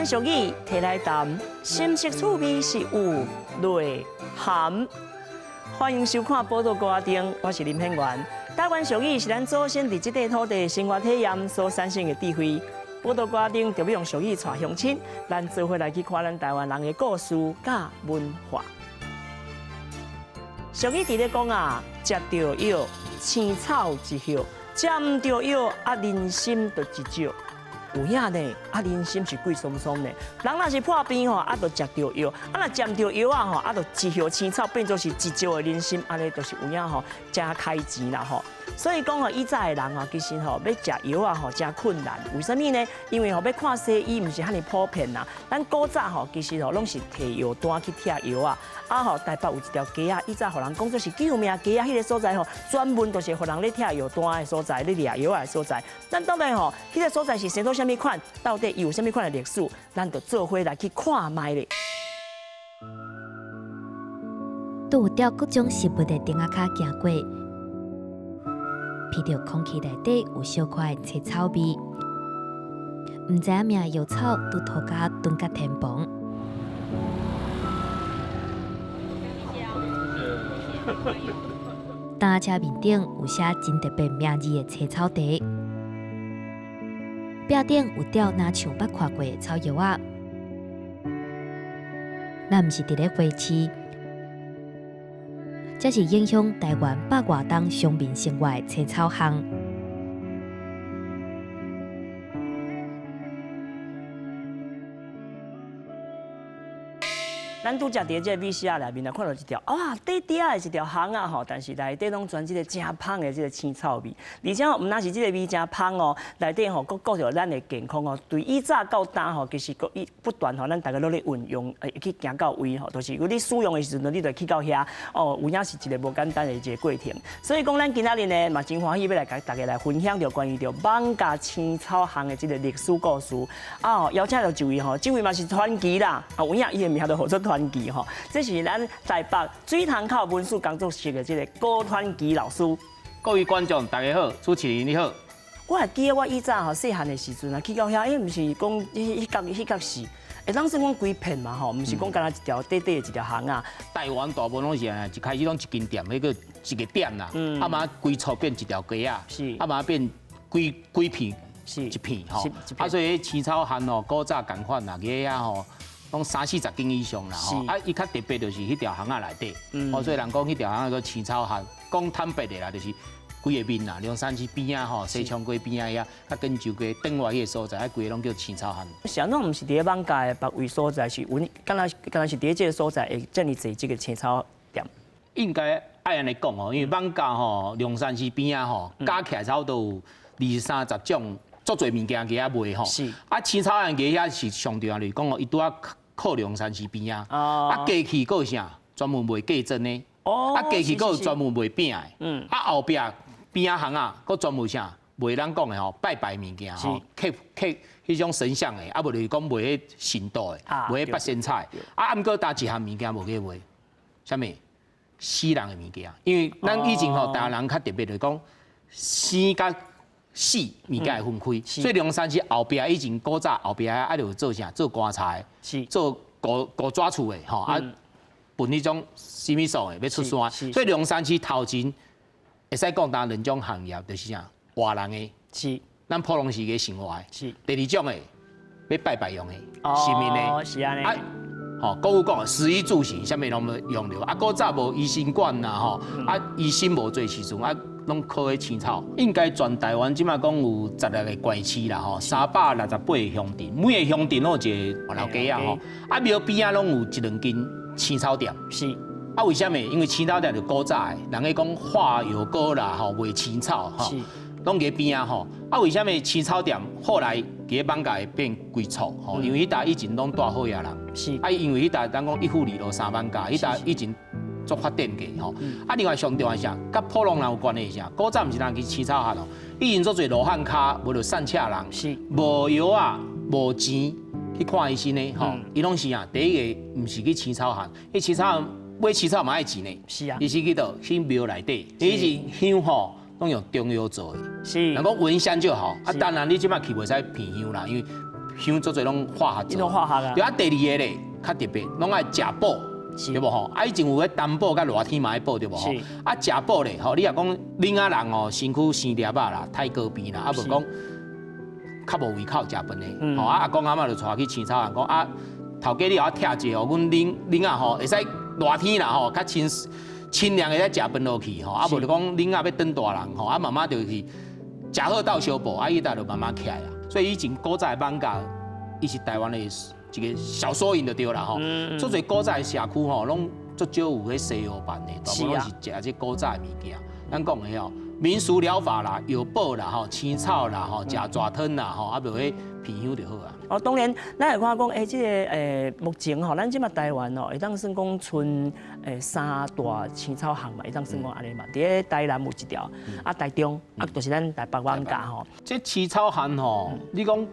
灣俗語提來談，深色趣味是有內涵。歡迎收看《寶島歌仔燈》，我是林顯元。台灣俗語是咱祖先佇這塊土地生活體驗所產生的智慧。寶島歌仔燈就欲用俗語帶鄉親，咱做伙來去看咱台灣人的故事佮文化。俗語佇咧講啊，食著藥，青草一葉；食毋著藥，啊人參就一石。有影呢，啊人參是貴桑桑呢。人若是破病吼，啊就食著藥；啊若食毋著藥仔吼，啊就一葉青草變做是一石的人參，按呢就是有影吼，誠開錢啦吼。所以講吼，以早的人吼，其實吼欲食藥仔吼，誠困難。為啥物呢？因為吼欲看西醫毋是遐爾普遍啦。咱古早吼，其實吼攏是提藥單去拆藥仔。啊吼，台北有一條街仔，以早予人講做是救命街仔，彼個所在吼，專門就是予人咧拆藥單的所在，咧掠藥仔的所在。咱到底吼，彼個所在是生做啥物款？到底有啥物款的歷史？咱就做伙來去看覓咧。拄有吊各種食物的燈仔跤行過，鼻著空氣內底有小可的青草味，毋知影名藥草拄塗甲頓甲天棚。單車面頂有寫真特別名字的青草茶，壁頂有吊若像捌看過的草藥仔。咱毋是佇咧花市。這是影響台灣百外冬鄉民生活的青草巷。咱拄才佇這個 VCR 內面啊，看到一條哇，短短的一條巷仔吼，但是內底攏全這個誠芳的這個青草味，而且吼，毋但是這個味誠芳哦，內底吼，閣顧著咱的健康哦。對以早到今吼，其實閣一不斷吼，咱大家攏咧運用，會去行到位吼，就是講你使用的時陣，你就去到遐哦，有影是一個無簡單的一個過程。所以講，咱今仔日呢嘛真歡喜欲來共大家來分享著關於著艋舺青草巷的這個歷史故事。啊，邀請著一位吼，這位嘛是傳奇啦，啊，有影伊的名就號做傳奇吼，這是咱台北水塘口文史工作室的這個高傳奇老師。各位觀眾大家好，主持人你好。我還記得我以早吼細漢的時陣啊，去到遐，欸，毋是講彼彼角彼角是，會當算講規片嘛吼，毋是講干焦一條短短的一條巷仔。台灣大部分攏是按呢，一開始攏一間店，彼個一個店啦，啊嘛規厝變一條街仔，啊嘛變規規片一片吼，啊所以彼青草巷吼，古早仝款啦，佇遐吼。攏三四十間以上啦吼，啊，伊較特別就是彼條巷仔內底，哦，所以人講彼條巷仔叫青草巷。講坦白的啦，就是規个面啦，龍山寺邊仔吼，西昌街邊仔遐，佮錦州街轉外彼个所在，啊，規个攏叫青草巷。是按怎毋是佇咧艋舺的別位所在，是阮敢若敢若是佇咧這个所在會遮爾濟這个青草店？應該愛按呢講吼，因為艋舺吼，龍山寺邊仔吼，加起來差不多有二三十種。足濟物件佇遐賣吼，啊青草巷佇遐是上重要，就是講哦，伊拄仔靠龍山寺邊仔，啊過去閣有啥？專門賣雞胗的，啊過去閣有專門賣餅的，啊後壁邊仔巷仔閣專門啥？賣咱講的吼，拜拜物件吼，刻刻彼種神像的，啊無就是講賣彼神道的，賣彼八仙菜，啊毋過焦一項物件無去賣，啥物？死人的物件，因為咱以前吼，台灣人較特別就是講生佮死物件會分開，所以龍山寺後壁以前古早後壁啊，就做啥？做棺材，做糊糊紙厝的吼，啊，歕彼種啥物素的欲出山，所以龍山寺頭前會使講焦兩種行業，就是啥？活人的，咱普通時嘅生活的，第二種的欲拜拜用的，神明的，是按呢。啊，吼，古語講食衣住行，啥物攏用著。啊，古早無醫生館啦，吼，啊，醫生無濟時陣啊。攏靠彼青草，應該全台灣這馬講有十六个縣市啦吼，368個鄉鎮，每个鄉鎮攏有一个老街仔吼，啊廟邊仔攏有一兩間青草店。啊，為啥物？因為青草店就古早的，人咧講化藥膏啦吼，賣青草吼，攏佇邊仔吼。啊，為啥物青草店後來佇咧艋舺會變規厝吼？因為彼搭以前攏蹛好野人。啊，因為彼搭咱講一富二路三艋舺，彼搭以前。足發展過吼，啊，另外上重要是啥？佮普通人有關係是啥？古早毋是人去青草巷哦，以前足濟羅漢跤，無就散赤人，無藥仔，無錢去看醫生的吼，伊攏是啥？第一个毋是去青草巷，去青草巷買青草嘛愛錢呢，伊是去佗？去廟內底，以前香吼攏用中藥做的，人講聞香就好。啊，當然你這馬去袂使鼻香啦，因為香足濟攏化學做。化學啊。對啊，第二个咧較特別，攏愛食補，對無吼？啊，以前有彼淡補佮熱天嘛愛補對無吼？啊，食補咧吼，你若講囡仔人吼，身軀生粒仔啦，太高病啦，啊無講較無胃口食飯的，吼啊阿公阿嬤就帶去青草巷講啊，頭家你予我拆者吼，阮囡囡仔吼會使熱天啦吼，較清清涼會使食飯落去吼，啊無就講囡仔欲長大人吼，啊慢慢就是食好鬥相報，啊伊就慢慢起來啊。所以以前古早的艋舺，伊是台灣的一個小縮影就對啦吼。足濟古早的社區吼，攏足少有彼西藥辦的，大部分攏是食這古早的物件。咱講的吼，民俗療法啦、藥補啦、吼青草啦、吼食蛇湯啦、吼啊無彼鼻香就好啊。哦，當然，咱會看講，欸，這個目前吼，咱這馬台灣吼，會當算講賰三大青草巷嘛，會當算講按呢嘛。佇咧台南有一條，啊台中，啊就是咱台北艋舺吼。這青草巷吼，你講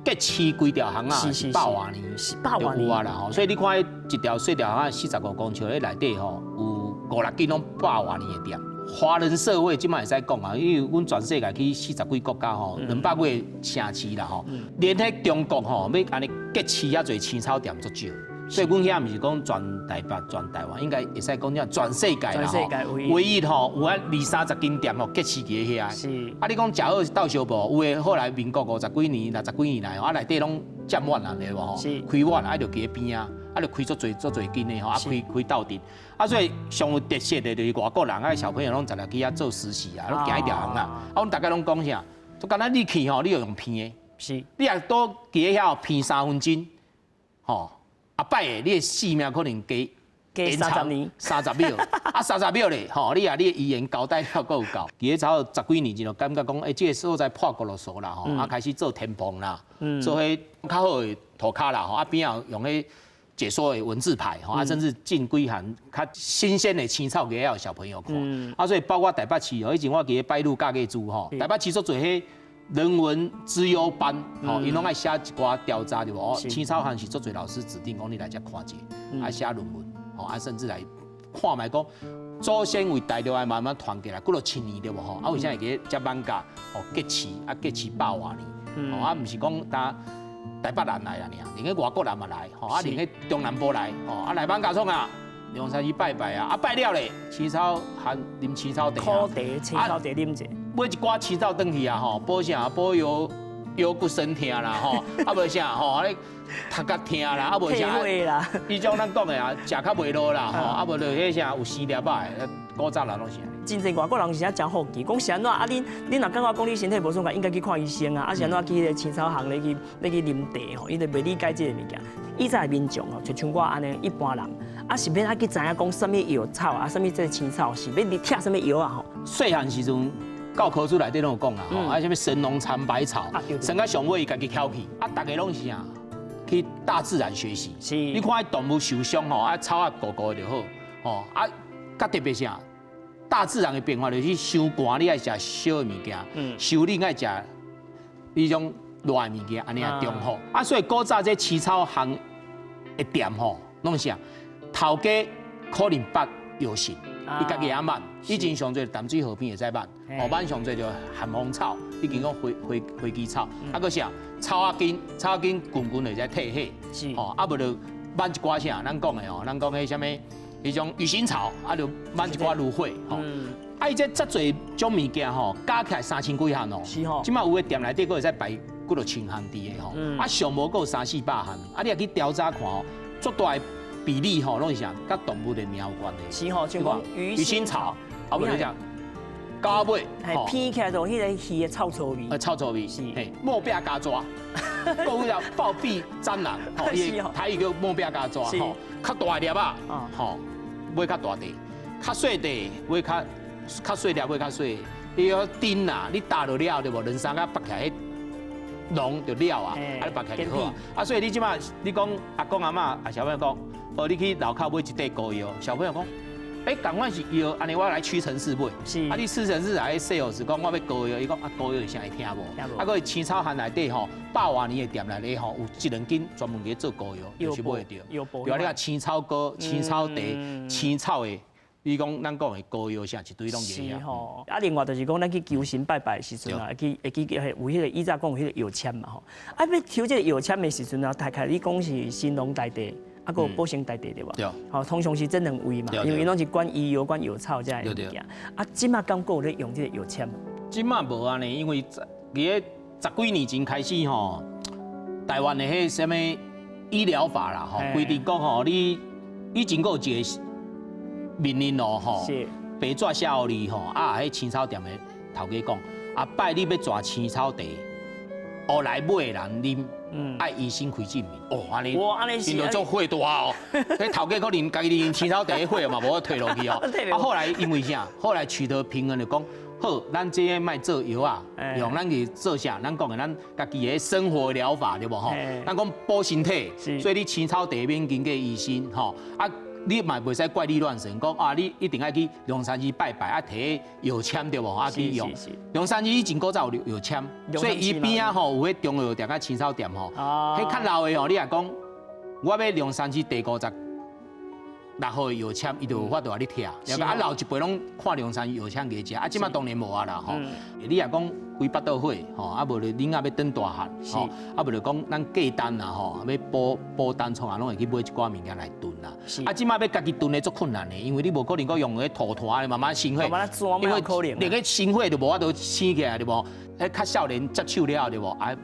結市規條巷啊，是百外年，是百外年有啊啦吼。所以你看，彼一條細條巷45公尺，彼內底吼有五六間攏百外年的店。華人社會這馬會使講啊，因為阮全世界去40幾國家吼，200幾个城市啦吼，連彼中國吼欲按呢結市遐濟青草店足少，所以阮遐毋是講全台北、全台灣，應該會使講這全世界啦吼，唯一吼有啊二三十間店吼結市佇咧遐。啊，你講食好鬥相報，有的後來民國50幾年、60幾年來，啊內底攏佔滿人咧無吼，開滿啊就佇咧邊仔。啊，就開足濟足濟間的吼，啊開開鬥陣，啊所以上有特色的就是外國人啊小朋友攏常常去遐做實習啊，攏行彼條巷啊。啊，阮逐家攏講啥？就敢若你去吼，你就用鼻的，你若拄佇咧遐鼻3分鐘，吼，後擺的你的性命可能加加30年， 30秒，啊30秒咧，吼，你啊你的遺言交代了閣有夠。佇咧差不多十幾年前就感覺講，欸，這个所在破骨落數啦，吼，啊開始做天棚啦，做彼較好的塗跤啦，吼，啊邊仔用彼解說的文字牌，吼，啊，甚至進幾項較新鮮的青草給小朋友看，啊，所以包括台北市哦，以前我佇咧拜魯教過書吼，台北市足濟彼人文資優班，吼，𪜶攏愛寫一寡調查對無？青草巷是足濟老師指定講你來遮看者，啊寫論文，吼，啊甚至來看覓講祖先為大陸來慢慢傳過來，幾落千年對無？吼，啊為啥會佇遮艋舺哦結市啊結市百外年，吼啊毋是講焦台北人來啊，爾，連彼外國人嘛來，吼啊連彼中南部來，吼啊來艋舺創啊，龍山寺拜拜啊，啊拜了咧，青草巷啉青草茶，苦茶青草茶啉者，買一寡青草轉去啊，吼，補啥補腰腰骨酸痛啦，吼，啊無啥吼，啊咧頭殼疼啦，啊無啥，彼種咱講的啊，食較袂落啦，吼，啊無就彼啥有生粒仔的，古早人攏是。真濟外國人是真好奇，講是按怎啊？恁若感覺講你身體無爽快，應該去看醫生啊！啊是按怎去彼个青草巷咧去咧去啉茶吼？伊就袂理解這个物件。以前的民眾吼，就像我按呢一般人，啊是欲按怎去知影講啥物藥草啊，啥物這个青草是欲拆啥物藥啊？吼。細漢時陣教科書內底攏有講啦，吼，啊啥物神農嘗百草，生到上尾伊家己翹起，啊，逐个攏是啥？去大自然學習。你看彼動物受傷吼，啊草仔糊糊就好，吼啊，較特別啥？大自然的變化就是傷寒，你愛食燒的物件；傷冷愛食彼種熱的物件，按呢啊中好。啊，所以古早這青草巷的店吼，攏是啥？頭家可能捌藥性，伊家己也捌。以前上濟淡水河邊會使捌，哦，捌上濟就咸豐草，已經講飛飛飛機草，啊，閣啥草仔根，草仔根滾滾會使退火，吼，啊無就捌一寡啥，咱講的吼，咱講彼啥物？彼種魚腥草，啊，就捌一寡蘆薈，吼，啊，伊這遮濟種物件吼，加起來3000幾項哦。是吼。這馬有的店內底閣會使擺幾落千項佇的吼，啊，上無閣有三四百項，啊，你若去調查看吼，足大的比例吼，攏是啥？佮動物的名有關係。是吼，像講魚腥草，啊，無你講，狗尾，鼻起來就彼个魚的臭臭味。臭臭味是。嘿，莫壁加蛇，閣有暴毙蟑螂，吼，伊台語叫莫壁加蛇，吼，較大粒仔，吼。買較大塊，較細塊買較較細粒，買較細。伊個釘啊，你打落了對無？兩三工拔起來，彼膿就了啊，啊你拔起來就好啊。啊，所以你這馬你講阿公阿嬤啊，小朋友講，哦，你去樓跤買一塊膏藥，小朋友講，欸，仝款是藥，按呢我來屈臣氏買。啊，你屈臣氏來 sales 講我欲膏藥，伊講啊膏藥啥會聽無？啊，閣青草巷內底吼，百外年的店內底吼，有一兩間專門佇做膏藥，就是買會著。對啊，你看青草膏、青草茶、青草的比如讲咱讲的膏药啥一堆拢是吼。啊，另外就是讲，咱去求神拜拜的时阵啊，会去有彼个以前讲有彼个药签嘛吼。啊，欲抽这个药签的时阵啊，大概你讲是神农大帝，啊，阁有保生大帝对无？对。吼，通常是这两位嘛，因为𪜶拢是管医药、管药草这个物件。啊，这马敢阁有咧用这个药签？这马无按呢，因为伫咧十几年前开始吼，台湾的彼啥物医疗法啦吼，规定讲吼，你以前阁有一个命令哦吼，白纸写予你吼，啊，彼青草店的头家讲，后摆你欲跩青草茶，予来买的人啉，爱医生开证明。哦，按呢，𪜶就足火大哦。彼头家可能家己啉青草茶彼火嘛，无法退落去哦。啊，后来因为啥？后来取得平衡就讲，好，咱这个莫做药啊，用咱去做啥？咱讲的咱家己的生活疗法对无吼？咱讲补身体，所以你青草茶免经过医生吼啊。你嘛袂使怪力乱神，讲啊，你一定爱去龙山寺拜拜啊，提药签对无？啊去用。龙山寺以前古早有药签，所以伊边仔吼有彼中药店佮青草店吼，彼较老的吼，你若讲我欲龙山寺第56号的药签，伊就有法度予你提。啊，老一辈拢看龙山药签加食，啊，这马当然无啊啦吼。你若讲规腹肚火吼，啊无就囡仔欲长大汉吼，啊无就讲咱过冬啦吼，欲补补单创啊，拢会去买一寡物件来炖啦。啊，这马欲家己炖的足困难的，因为你无可能阁用彼土团慢慢生火，因为连个生火都无法度生起来对无？彼较少年接手了对无？啊。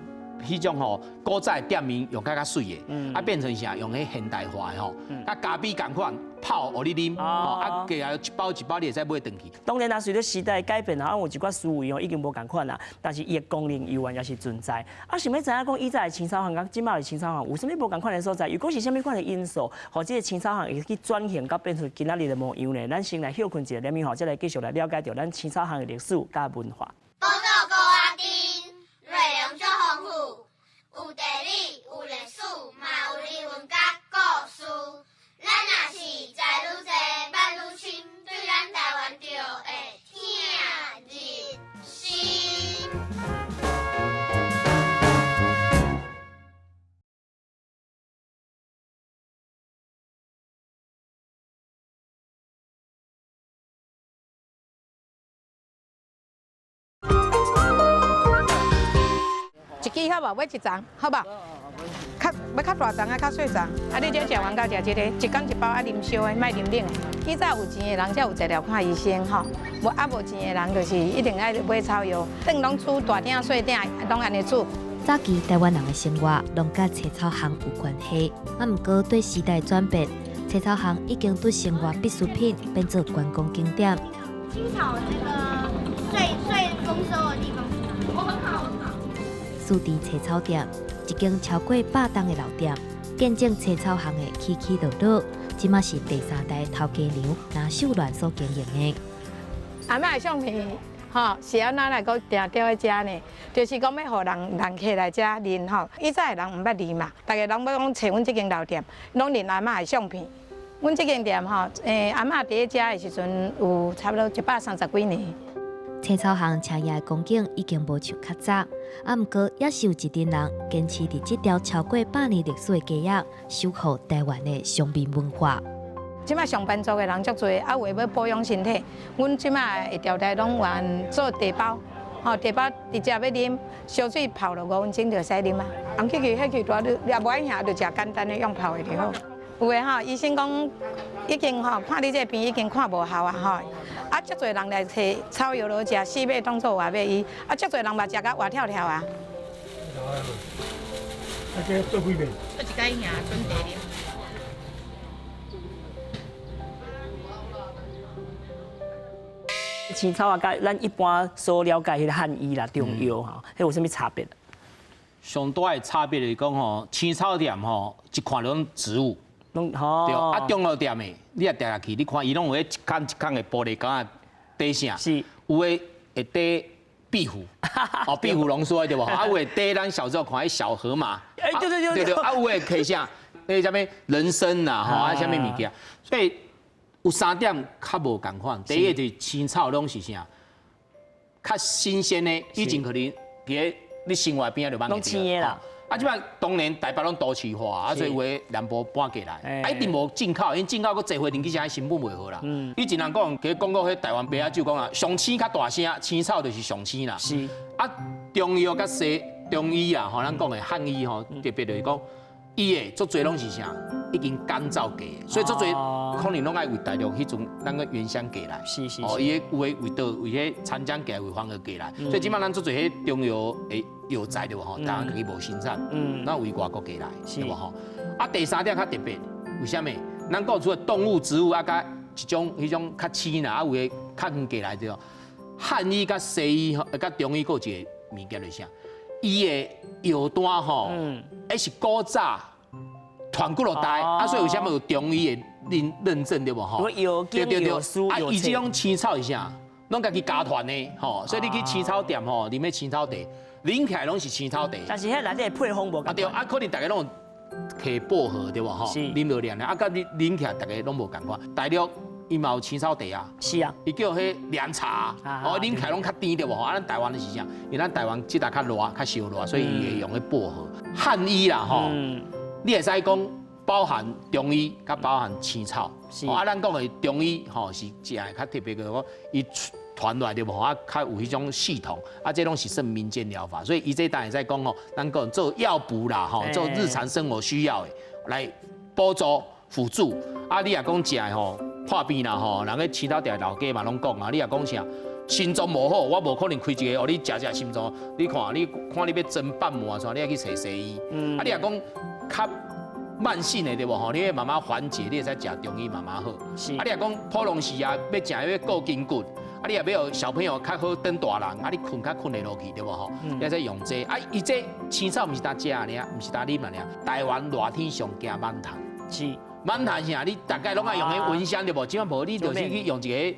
彼种吼古早的店面用较较媠的，啊变成啥？用彼现代化的吼，啊咖啡仝款泡予你啉，啊加来一包一包你会使买转去。当然啦，随著时代改变啊，有一寡思维哦已经无仝款啦，但是伊的功能犹原也是存在。啊，想欲知影讲以前的青草巷佮这马的青草巷有啥物无仝款的所在？又阁是啥物款的因素，予这个青草巷会去转型佮变出今仔日的模样呢？咱先来歇睏一下，连后再来继续来了解著咱青草巷的历史佮文化。宝岛高仔顶，内容足丰富，有地理，有历史，嘛有人文佮故事。咱若是知愈济，捌愈深，对咱台湾就会疼入心。一支好无？买一丛，好无？较欲较大丛啊，较细丛。啊，你这食完到食这个，一工一包啊，啉烧的，莫啉冷的。以前有钱的人才有材料看医生吼，无啊无钱的人就是一定爱买草药，顿拢煮大鼎细鼎，拢按呢煮。早期台湾人的生活拢佮青草巷有关系，啊，毋过对时代转变，青草巷已经对生活必需品变做观光景点。青草这个最最丰收的地方是哪？我很好，很好。树池青草店，一间超过百档的老店，见证青草巷的起起落落。这马是第三代头家娘林秀鸾所经营的。阿嬤的相片，吼，是按怎来阁定著佇遮呢？就是讲欲予人人客来遮认吼。以前的人毋捌字嘛，逐家拢欲讲揣阮这间老店，拢认阿嬤的相片。阮这间店吼，阿嬤伫咧遮的时阵有差不多130几年。青草巷车业的光景已经无像较早，啊，毋过也是有一阵人坚持伫这条超过百年历史的街仔，守护台湾的商民文化。这马上班族的人足济，啊，有的欲保养身体，阮这马会调来拢还做茶包，吼，茶包直接欲啉，烧水泡落5分钟就会使啉啊。红去去、彼去大，你也无爱遐，就食简单的用泡的就好。有的吼，医生讲已经吼看你这个病已经看无效啊吼，啊，足济人来揣草药落食，死欲当做活欲医，啊，足济人嘛食甲活跳跳啊。啊，这做几遍？做一摆尔，准备啉。青草啊，佮咱一般所了解彼个汉医啦、中药吼，彼有啥物差别？上大的差别就是讲吼，青草店吼，一看拢植物，拢吼，对，啊，中药店的，你若定入去，你看伊拢有彼一空一空的玻璃缸仔底啥？是，有的会底壁虎，哦，壁虎龙说对无？啊，有的底咱小时候看彼小河马，欸，对对对对，啊，有的摕啥？彼啥物人参啦，吼，啊，啥物物件？所以有三点较无仝款。第一个就是青草拢是啥？较新鲜的，以前可能伫咧你生活边仔就捌拢青的啦。啊，這擺當然台北攏都市化，啊，所以有的南部搬過來，啊，一定無進口，因為進口閣坐飛機去，成本袂好啦。以前人講，其實講過彼台灣白仔酒講啊，上青較大聲，青草就是上青啦。啊，中藥佮西中醫啊，吼，咱講的漢醫吼，特別就是講，伊的足濟攏是啥？已經乾燥過，所以足濟可能攏愛為大陸彼陣咱個原鄉過來。哦，伊的有的為佗為彼長江過來，為黃河過來，所以這擺咱足濟彼中藥的藥材對無吼？台灣家己無生產，咱為外國過來，對無吼？啊，第三點較特別，為啥物？咱講除了動物、植物啊，佮一種彼種較淺啦，啊有的較遠過來對無？漢醫佮西醫吼，佮中醫閣有一個物件就是啥？伊的藥單吼，彼是古早傳幾落代，啊，所以為啥物有中醫的認證對無吼？藥經藥書啊，伊這種青草是啥？攏家己家傳的吼，所以你去青草店吼，啉彼青草茶，啉起來攏是青草茶。但是彼內底配方無仝。啊對，啊可能逐家攏摕薄荷對無吼？啉落涼涼，啊，佮你啉起來逐家攏無仝款。大陸伊嘛有青草茶啊。伊叫彼涼茶，哦，啉起來攏較甜對無吼？啊，咱台灣的是啥？因為咱台灣這搭較熱，較燒熱，所以伊會用彼薄荷。漢醫啦吼，你會使講包含中醫，佮包含青草。啊，咱講的中醫吼是食的較特別的，講伊傳來的無啊，較有彼種系統，啊，這攏是算民間療法，所以伊這當然會使講吼，咱講做藥補啦，吼，做日常生活需要的來補助輔助。啊，你若講食的吼，破病啦吼，人咧青草店老家嘛攏講啊，你若講啥？心臟無好，我無可能開一個，予你食食心臟。你看，你看你欲針瓣膜啥，你愛去揣西醫。啊，你若講較慢性的對無吼？你欲慢慢緩解，你會使食中醫慢慢好。啊，你若講普通時啊，欲食欲顧筋骨，啊，你若欲予小朋友較好轉大人，啊，你睏較睏會落去對無吼？你會使用這個。啊，伊這青草毋是焦食爾，毋是焦啉爾。台灣熱天上驚蟎蟲。蟎蟲啥？你大概攏愛用彼蚊香對無？這擺無，你就是去用一个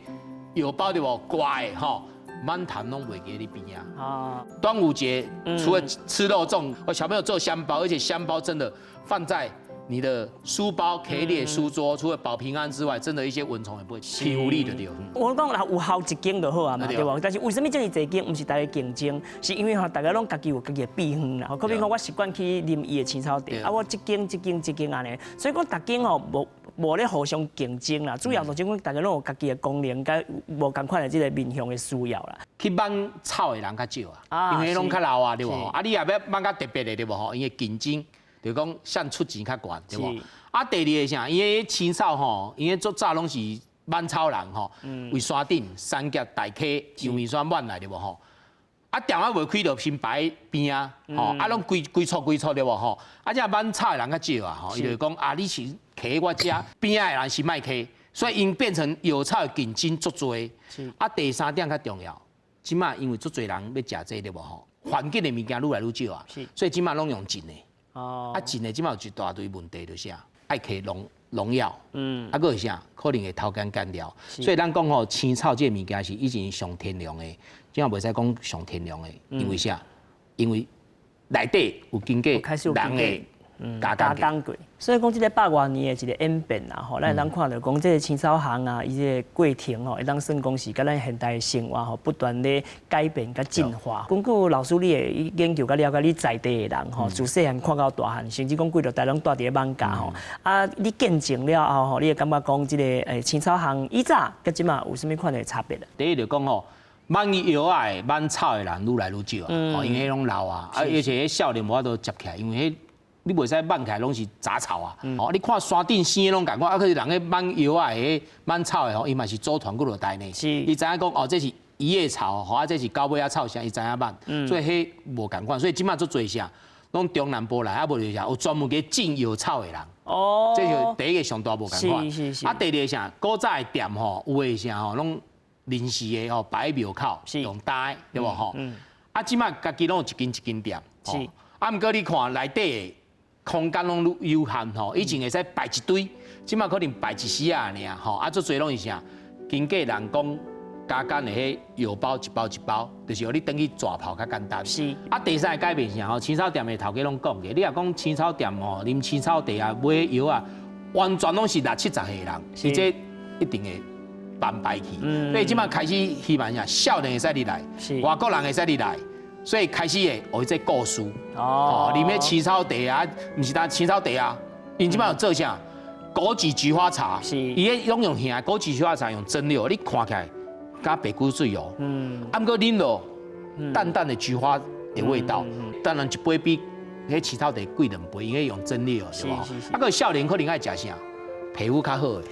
藥包對無？掛的吼，蟎蟲攏袂佇你邊仔。端午節除了吃肉粽，我小朋友做香包，而且香包真的放在你的書包、可以列書桌，除了保平安之外，真的一些蚊蟲也不會欺負你的對。我講啦，有效一間就好啊嘛，對無？但是為啥物這麼濟間？毋是大家競爭，是因為吼，大家攏家己有家己的秘方啦。好比講，我習慣去啉伊的青草茶，啊，我這間、這間、這間按呢，所以講逐間吼無咧互相競爭啦。主要就是講大家攏有家己的功能，佮無仝款的這個面向的需要啦。去挽草的人較少啊，因為攏較老啊，對無？啊，你若欲挽較特別的對無吼？伊的競爭。就是講，啥出錢較懸，對無？啊，第二个啥？伊彼青草吼，伊彼足早攏是挽草人吼，為山頂山腳大溪陽明山挽來對無吼？啊，店仔袂開就先擺邊啊，吼，啊，攏規規簇規簇對無吼？啊，這挽草的人較少啊，吼，伊就講啊，你是溪我遮邊仔的人是莫溪，所以𪜶變成藥草的競爭足濟。啊，第三點較重要，這擺因為足濟人欲食這對無吼？環境的物件愈來愈少啊，所以這擺攏用種的。啊，種的這擺有一大堆問題，就是啥？愛揢農藥，啊，閣是啥？可能會偷工減料。所以咱講吼，青草這个物件是以前上天然的，這擺袂使講上天然的，因為啥？因為內底有經過人的加工過，所以講這个百外年的一个演變啦，吼，咱會當看著講這个青草行啊，伊這个過程吼，會當算講是佮咱現代的生活吼，不斷咧改變佮進化。根據老師你的研究佮了解，你在地的人吼，自細漢看到大漢，甚至講規落台攏蹛佇咧艋舺吼，啊，你見證了後吼，你會感覺講這个青草行以早佮這馬有啥物款的差別？第一就講吼，挽藥仔的、挽草的人愈來愈少啊，因為彼攏老啊，啊，而且彼少年無法度接起來，因為彼你袂使挽起來攏是雜草啊！哦，你看山頂生的攏仝款，啊，可是人咧挽藥仔的、挽草的吼，伊嘛是祖傳幾落代呢。伊知影講哦，這是一葉草，吼啊，這是九尾仔草啥，伊知影挽，所以彼無仝款。所以這馬足濟啥，攏中南部來，啊無就是啥，有專門去種藥草的人。這是第一个上大無仝款。啊，第二个啥，古早的店吼，有的啥吼，攏臨時的吼，擺廟口，用擔的，對無吼？啊，這馬家己攏有一間一間店。啊，毋過你看內底的空間攏愈有限吼，以前會使擺一堆，這馬可能擺一絲仔爾吼，啊，足濟攏是啥？經過人工加工的彼藥包一包一包，就是予你轉去蛇泡較簡單。啊，第三个改變是啥吼？青草店的頭家攏講過，你若講青草店吼，啉青草茶啊，買藥啊，完全攏是六七十歲的人，伊這一定會慢敗去。所以這馬開始希望啥？少年會使入來，外國人會使入來。所以開始會學這故事。哦，裡面青草茶啊，毋是單青草茶啊，𪜶這擺有做啥？枸杞菊花茶，伊彼攏用現枸杞菊花茶用蒸餾，你看起來敢白骨水哦。啊，毋過啉落淡淡的菊花的味道，當然一杯比彼青草茶貴兩倍，因為用蒸餾，對無？啊，閣少年可能愛食啥？皮膚較好的，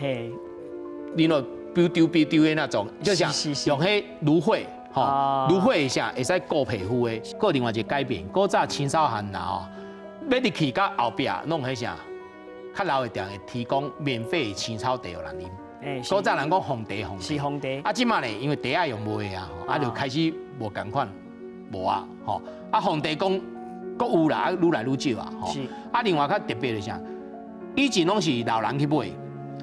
啉落標丟標丟的那種，就像用彼蘆薈，吼，蘆薈一下會使顧皮膚的。閣另外一個改變，古早青草巷啦吼，欲入去佮後壁攏彼啥，較老的店會提供免費的青草茶予人啉。古早人講紅茶，紅茶。是紅茶。啊，這馬呢，因為茶仔用賣啊，啊就開始無仝款，無啊，吼。啊，紅茶講閣有啦，啊，愈來愈少啊，吼。啊，另外較特別的啥，以前攏是老人去買。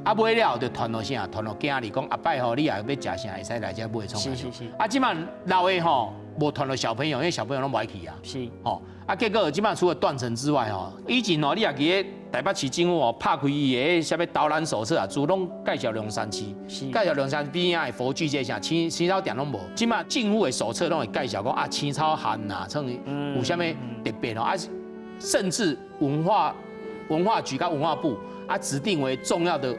啊，買了就傳予啥？傳予囝兒講，後擺吼，你若欲食啥，會使來遮買創。啊，這馬老的吼，無傳予小朋友，因為小朋友攏無愛去啊。吼，啊，結果這馬除了斷層之外吼，以前吼，你若記得台北市政府吼，拍開伊的啥物導覽手冊啊，主攏介紹龍山寺，介紹龍山邊仔的佛具這啥青青草店攏無。這馬政府的手冊攏會介紹講啊，青草巷啊，創有啥物特別吼，啊，甚至文化局佮文化部啊，指定為重要的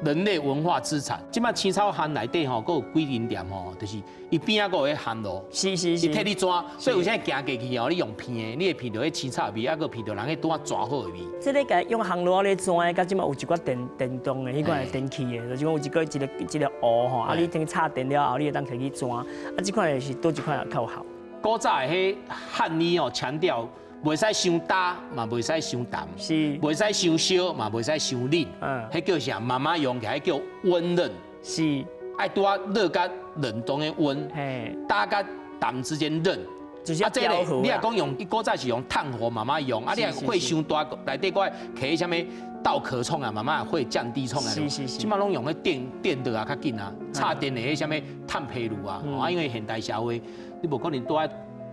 人類文化資產。這馬青草巷內底吼，閣有幾間店吼，就是伊邊仔閣有彼烘爐，伊替你煎，所以有啥行過去吼，你用鼻的，你會鼻著彼青草味，啊，閣鼻著人彼拄仔煎好的味。這个共用烘爐咧煎的，佮這馬有一寡電動的，彼款的電器的，就是講有一個一個一個爐吼，啊，你等插電了後，你會當提去煎，啊，這款是佗一款較有效。古早的彼漢醫哦，強調袂使傷焦，嘛袂使傷淡，袂使傷燒，嘛袂使傷冷。彼叫啥？慢慢用起來，彼叫溫潤。愛拄仔熱佮冷中間溫，焦佮淡之間潤。就是啊，這個你若講用，伊古早是用炭火慢慢用，啊，你若火傷大，內底閣起啥物稻殼創啊，慢慢會降低創啊。這馬攏用彼電電的啊，較緊啊，插電的彼啥物炭皮爐啊，啊，因為現代社會，你無可能住佇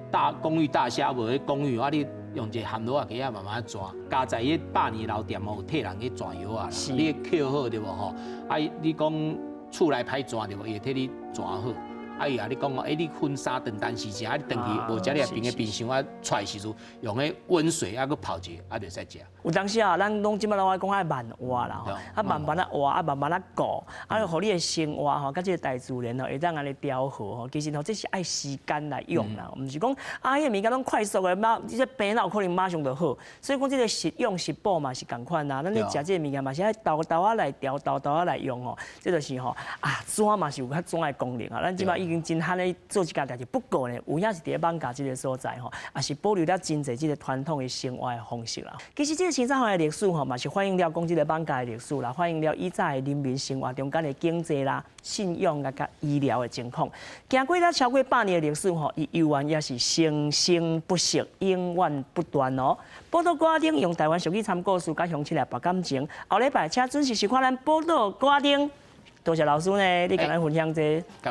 大公寓大廈，無彼公寓啊，你用一個烘爐仔機仔慢慢煎，加在彼百年老店哦，有替人去煎藥仔啦，你扣好對無吼？啊，你講厝內歹煎對無？伊會替你煎好。啊，伊啊，你講哦，欸，你分三頓單時食，啊，你轉去無食，你也平佇冰箱啊，出來時陣用彼溫水啊，閣泡者，啊，就會使食。有當時啊，咱攏這馬攏愛講愛慢活啦，吼，啊慢慢仔活，啊慢慢仔顧，啊，予你的生活吼，佮這個大自然吼，會當按呢調和吼。其實吼，這是愛時間來用啦，毋是講啊，彼個物件攏快速的，馬這個病哪有可能馬上就好。所以講這個食用食補嘛是仝款啦，咱咧食這個物件嘛是愛沓沓仔來調，沓沓仔來用吼。這就是吼啊，紙嘛是有較紙的功能啊。咱這馬已經真罕咧做這件代誌，不過呢，有影是佇咧艋舺這個所在吼，也是保留了真濟這個傳統的生活的方式啦。其實這個青草巷的歷史吼，嘛是反映了講這個艋舺的歷史啦，反映了以早的人民生活中間的經濟啦、信仰啊、佮醫療的情況。行過了超過百年的歷史吼，伊猶原也是生生不息、永遠不斷哦。寶島歌仔頂用台灣俗語參故事，佮鄉親來博感情。後禮拜請準時收看咱寶島歌仔頂。多謝老師呢，你共咱分享這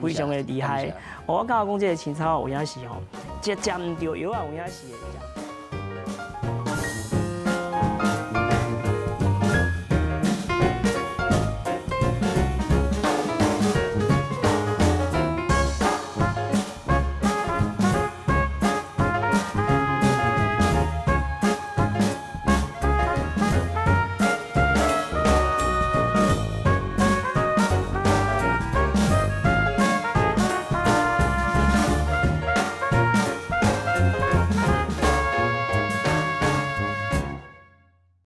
非常的厲害。我感覺講這個青草有影是吼，食毋著藥仔有影是會食。